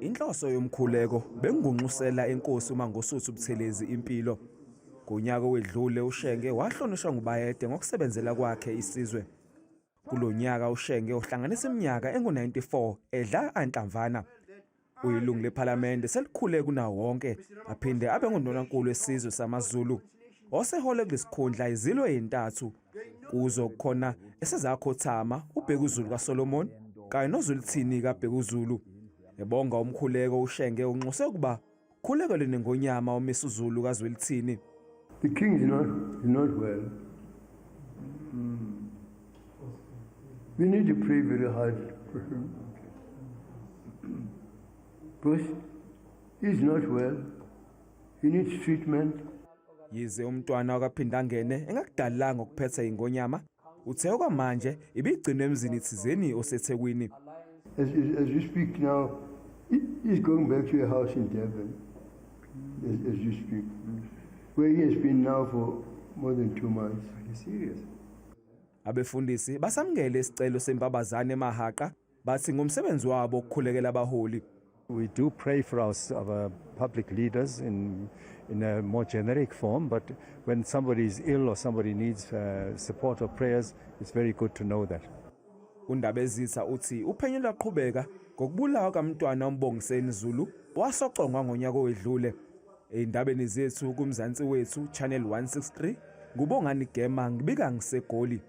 Inhloso yomkhuleko bengunxusela inkosi uMangosuthu Buthelezi impilo. Ngonyaka owedlule uShenge wahlonishwa nguBayede ngokusebenzela kwakhe isizwe. Kulo nyaka uShenge uhlanganisa iminyaka engu-94 edla anhlamvana. Uyilungu lePhalamende selikhule kunawo wonke aphinde abe ngundunankulu wesizwe samaZulu. Osehole kulesikhundla izilo ezintathu kuzo kukhona esezakhothama uBhekuzulu kaSolomon kanye noZwelithini kaBhekuzulu. Ebonga umkhuleko uShenge unxuse ukuba khulekelwe nengonyama uMisuzulu kaZwelithini. The king is not well. We need to pray very hard for him. Because he's not well. He needs treatment. Yize umntwana wakaPhindangene engakudalanga ukuphetha ingonyama, uthe okwamanje ibigcinwe emzini thizeni oseThekwini. As we speak now, he's going back to a house in Durban, as you speak, where he has been now for more than 2 months. Are you serious? Abefundisi basamukele isicelo sempabazane emahaqa bathi ngumsebenzi wabo ukukhulekela abaholi. We do pray for our public leaders in a more generic form, but when somebody is ill or somebody needs support or prayers, it's very good to know that. UNdabezitha uthi uphenyo lwaqhubeka ngokubulawa kamntwana uMbongiseni Zulu wasocongwa ngonyaka owedlule. Ey'ndabeni zethu kuMzansi Wethu Channel 163 nguBongani Gema ngibika ngiseGoli.